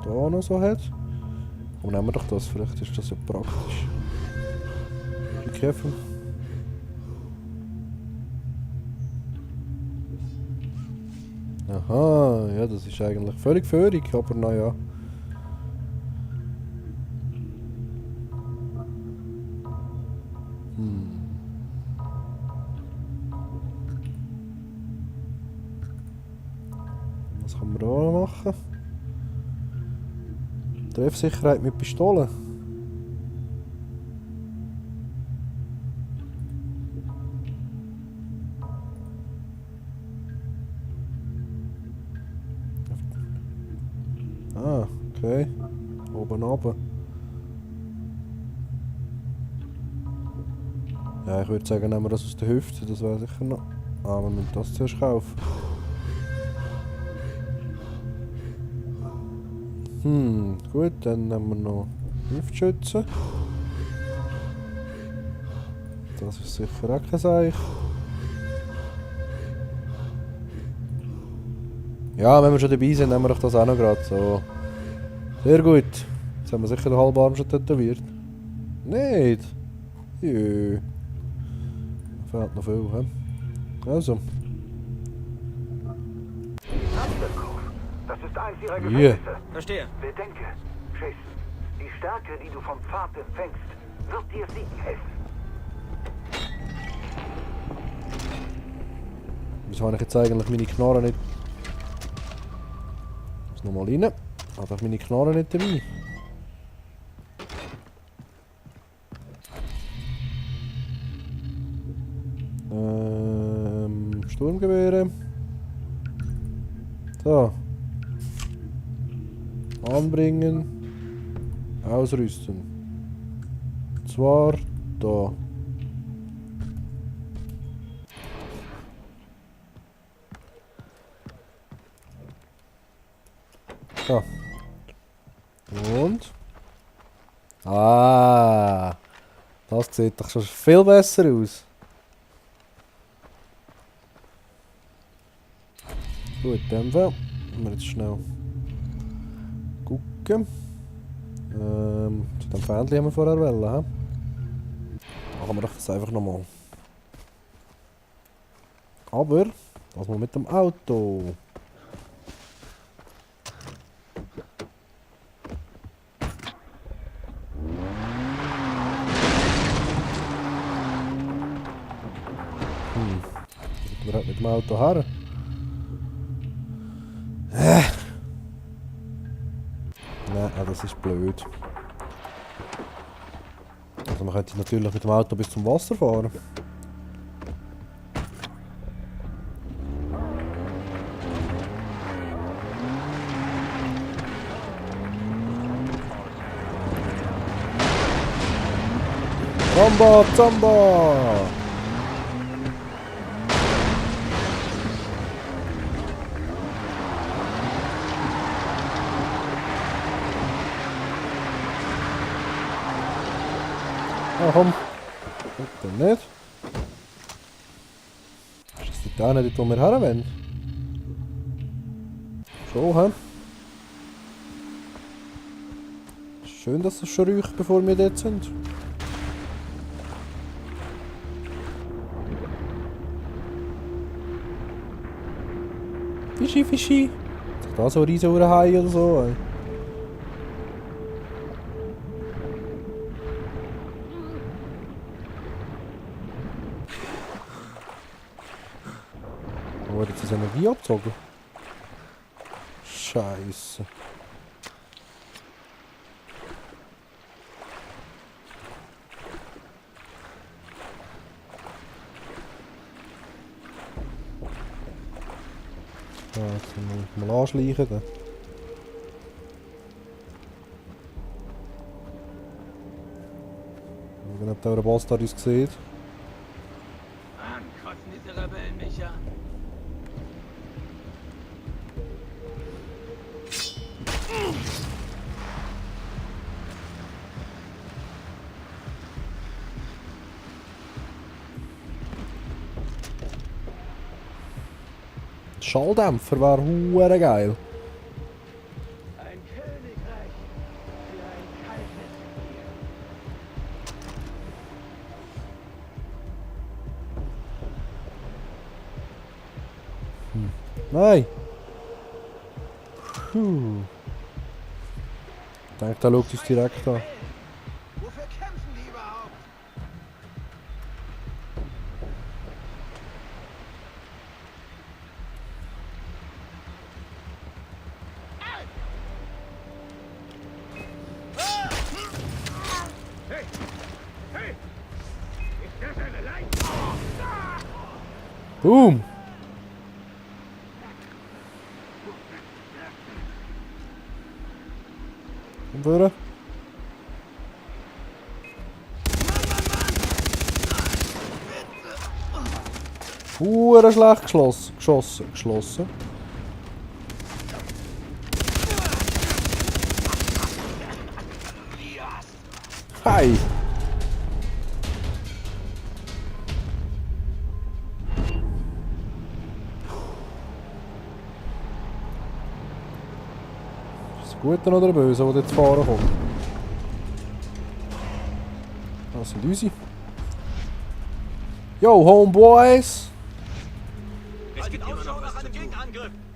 da noch so hat. Und nehmen wir doch das, vielleicht ist das ja praktisch. Die Käfer. Aha, ja, das ist eigentlich völlig völlig, aber naja. Was kann man da noch machen? Treffsicherheit mit Pistolen. Ah, okay. Oben runter. Ja, ich würde sagen, nehmen wir das aus der Hüfte, das wäre sicher noch. Ah, wir müssen das zuerst kaufen. Gut, dann nehmen wir noch Hüftschützen. Das ist sicher auch kein Seich. Ja, wenn wir schon dabei sind, nehmen wir doch das auch noch gerade. So. Sehr gut. Jetzt haben wir sicher den halben Arm schon tätowiert. Nicht? Jö. Fehlt noch viel, hä? Also. Das ist eins ihrer Gefängnisse. Verstehe. Bedenke, Chase, die Stärke, die du vom Pfad empfängst, wird dir siegen helfen. Wieso habe ich jetzt eigentlich meine Knarre nicht... Muss nochmal rein. Habe ich meine Knarre nicht dabei? Sturmgewehre. So. Anbringen. Ausrüsten. Zwar da. So. Und? Ah. Das sieht doch schon viel besser aus. Gut, dann werden wir jetzt schnell gucken. Zu dem Fähnchen haben wir vorher wollen, he? Machen wir doch das einfach nochmal. Aber, das mal mit dem Auto. Wir halt mit dem Auto her. Nein, das ist blöd. Also man könnte natürlich mit dem Auto bis zum Wasser fahren. Zamba, Zamba! Ah, komm. Und dann nicht. Ist das nicht der, dort wo wir her wollen? Schon, hä? Schön, dass es schon riecht, bevor wir dort sind. Fischi, Fischi. Ist da so ein riesen Hai oder so? Ey? Oh, jetzt ist Energie abgezogen. Scheiße. Ja, jetzt muss ich mal anschleichen. Dann. Schauen, ob der Bastard uns sieht. Mann, kotzen diese Rebellen mich an. Schalldämpfer wäre hure geil. Ein König Nein! Puh. Ich denke, der schaut uns direkt an. Wofür kämpfen die überhaupt? Hey! Hey! Ist das eine Leiche? Boom! Komm vorne. Schlecht geschossen. Hi! Ist das Gute oder der Böse, der jetzt fahren kommt? Das sind unsere. Yo, Homeboys! Es gibt immer noch was zu tun.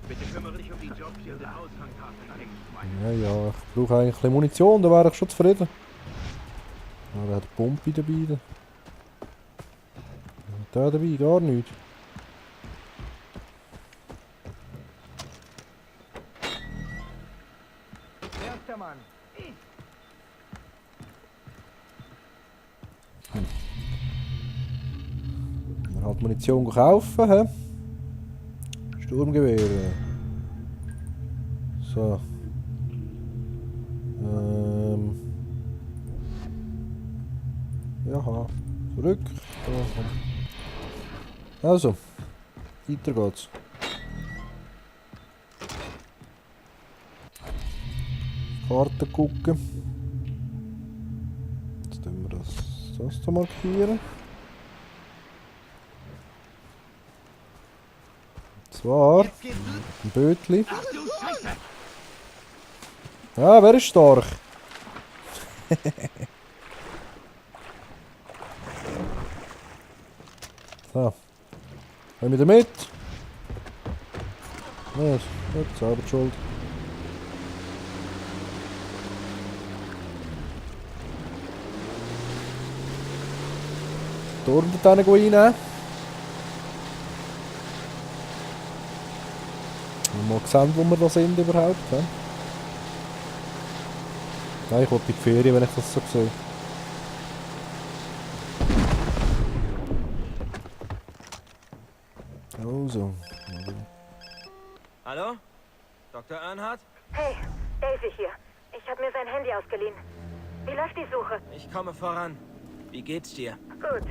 Bitte kümmere dich um die Jobs hier in der Aushangtafeln. Ja, ja, ich brauche eigentlich ein bisschen Munition, da wäre ich schon zufrieden. Ja, der hat eine Pumpe dabei. Der dabei, gar nichts. Wer ist der Mann? Man hat Munition kaufen, hä? Sturmgewehre. So. Jaha. Zurück. Da, komm. Also. Weiter geht's. Karte gucken. Jetzt tun wir das da markieren. Zwar ein Bötli. Ach du Scheiße! Ah, wer ist stark? So. Wollen wir damit? Nein, gut, selber schuld. Turm da rein. Mal sehen, wo wir da sind überhaupt. He? Nein, ich will in die Ferien, wenn ich das so sehe. Also. Hallo? Dr. Earnhardt? Hey, Daisy hier. Ich habe mir sein Handy ausgeliehen. Wie läuft die Suche? Ich komme voran. Wie geht's dir? Gut.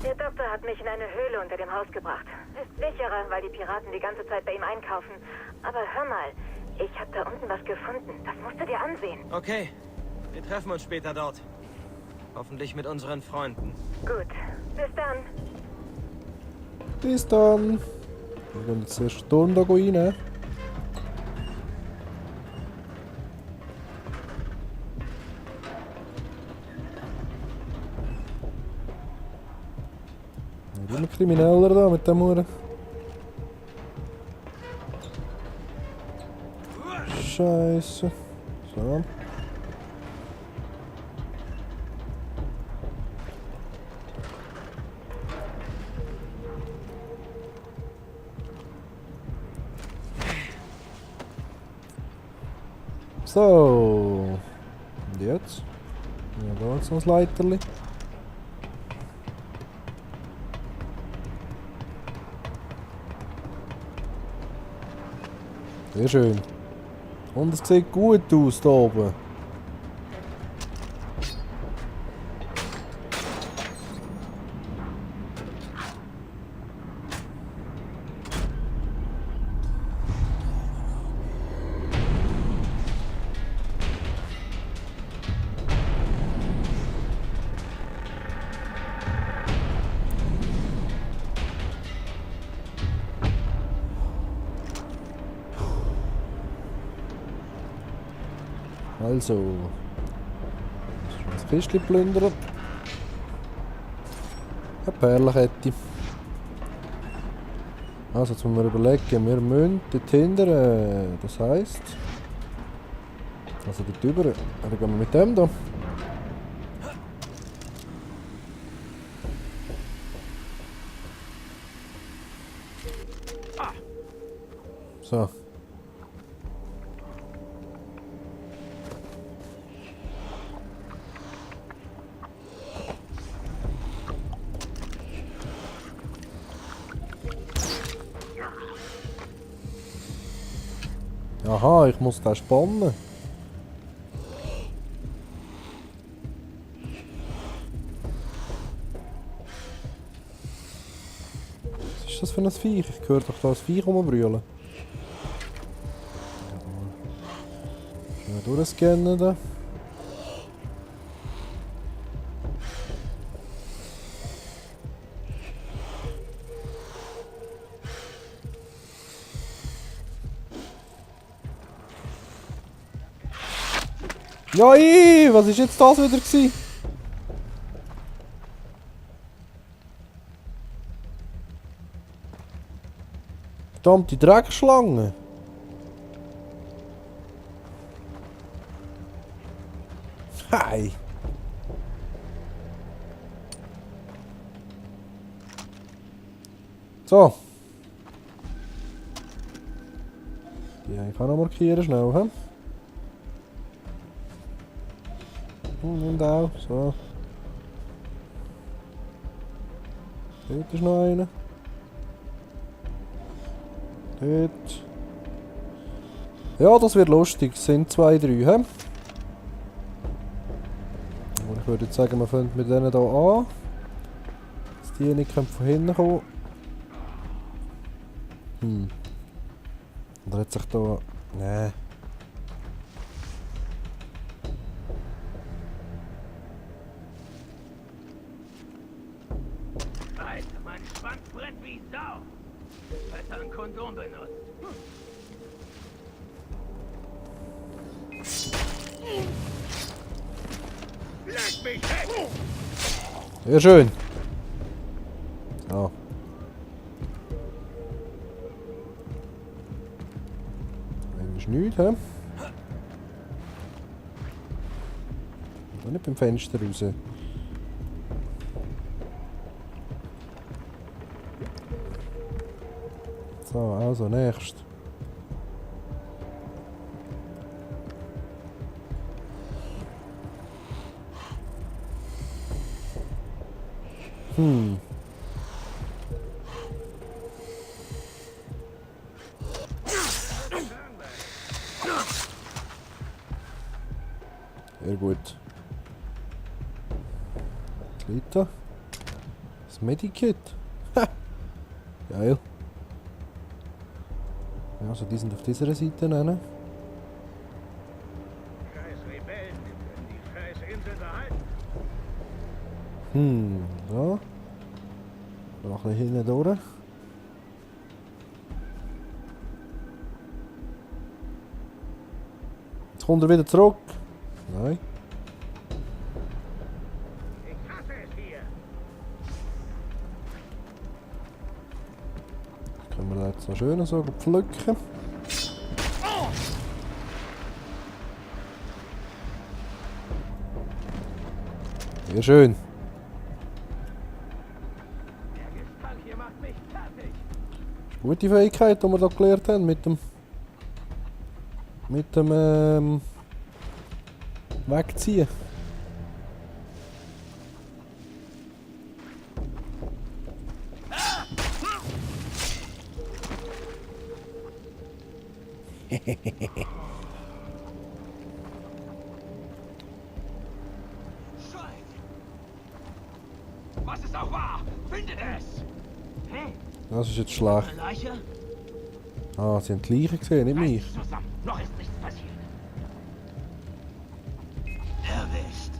Der Doktor hat mich in eine Höhle unter dem Haus gebracht. Ist sicherer, weil die Piraten die ganze Zeit bei ihm einkaufen. Aber hör mal, ich habe da unten was gefunden. Das musst du dir ansehen. Okay. Wir treffen uns später dort. Hoffentlich mit unseren Freunden. Gut. Bis dann. Bis dann. Wir gehen jetzt erst den Turm da rein. Immer krimineller da mit dem Huren. Scheiße. So. So. Und jetzt? Ja, da ist noch das Leiterli. Sehr schön. Und es sieht gut aus da oben. Also, das Kistchen plündern. Eine Perlenkette. Also jetzt müssen wir überlegen, wir müssen dort hinten, das heisst... Also dort drüber, dann gehen wir mit dem da. So. Aha, ich muss den spannen. Was ist das für ein Viech? Ich höre doch da ein Viech rumbrüllen. Schnell durchscannen da. Ja, was ist jetzt das wieder gewesen? Verdammte Dreckschlange. Hey. So. Die kann ich auch noch markieren, schnell, hä? Und auch, so. Dort ist noch einer. Dort. Ja, das wird lustig. Es sind 2, 3, hä? Und ich würde jetzt sagen, wir fangen mit denen hier an. Dass die nicht von hinten kommen. Oder hat sich da... Nee. Alter, mein Schwanz brennt wie Sau. Besser ein Kondom benutzt. Leg mich weg! Sehr schön. So. Eigentlich nichts, hä? Da nicht beim Fenster raus. So, also nächst. Sehr gut. Was liegt da? Das Medikit. Ha! Geil. Ja, also die sind auf dieser Seite nennen. Scheiß Rebellen, wir können die scheiß Insel behalten. So. Noch ein bisschen hinten durch. Jetzt kommt er wieder zurück. Nein. Ich hasse es hier. Können wir jetzt noch schön so pflücken. Sehr schön. Der Gestank hier macht mich fertig. Das ist eine gute Fähigkeit, die wir hier gelernt haben mit dem Wegziehen. Was es auch war, findet es! Hey, Das ist jetzt schlecht. eine Leiche? Ah, sie haben die Leiche gesehen, nicht mich. Reiß zusammen, noch ist nichts passiert. Erwischt.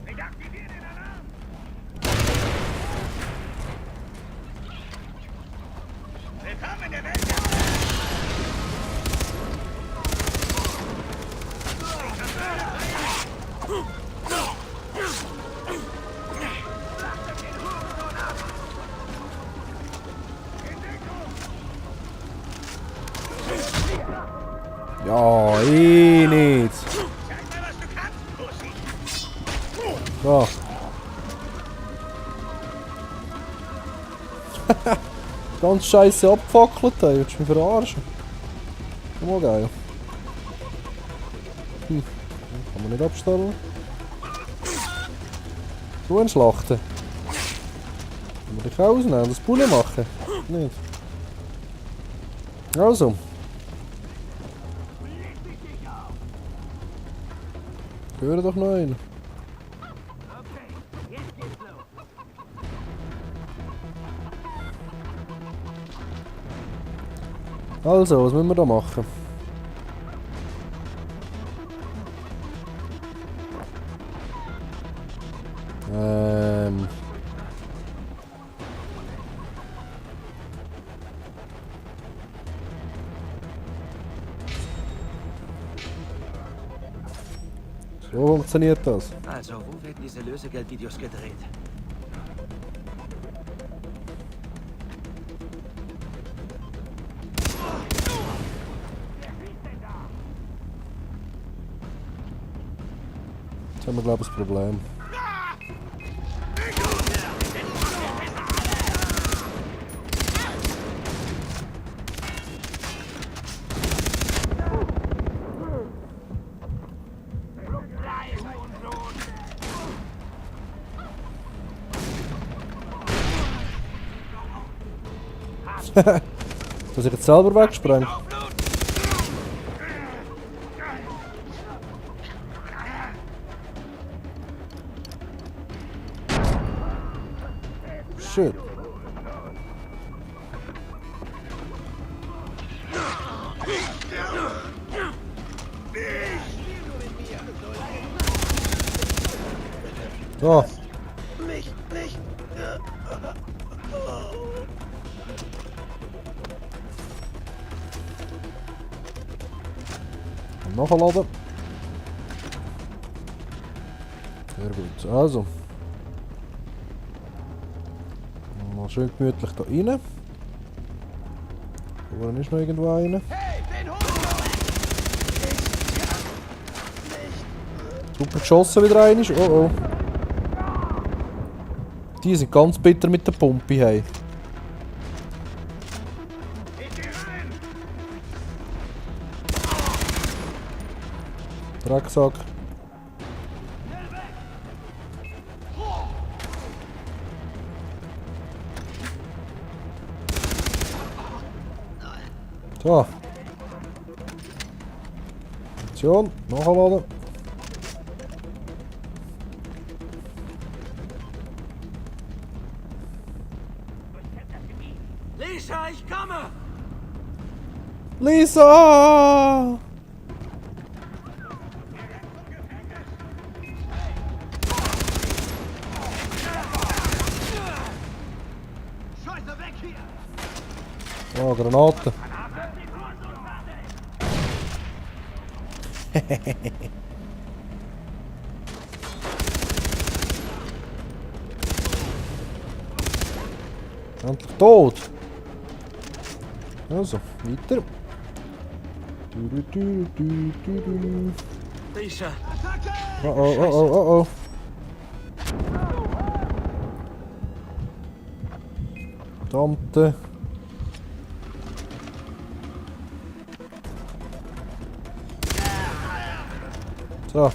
Ich aktiviere den Alarm! Ja, nicht. So. Ganz scheiße abgefackelt, ey. Willst du mich verarschen? Mal geil. Kann man nicht abstellen. So ein Schlachten. Kann man dich ausnehmen und das Bulle machen? Nicht. Also. Höre doch noch einen. Also, was müssen wir da machen? So funktioniert das. Also, wo werden diese Lösegeldvideos gedreht? Jetzt haben wir, glaube ich, das Problem. Dass ich jetzt selber wegspreng. Shit. So. Nachladen. Sehr gut. Also. Mal schön gemütlich da rein. Vorne ist noch irgendwo einer. Super geschossen wieder einer. Oh oh. Die sind ganz bitter mit der Pumpe. Hey. Drecksack. So. Aktion. Nachladen. Lisa, ich komme! Lisa! Oh, Granate. Endlich tot. Also, weiter. Lisa! Oh oh oh oh oh oh. Verdammte. So.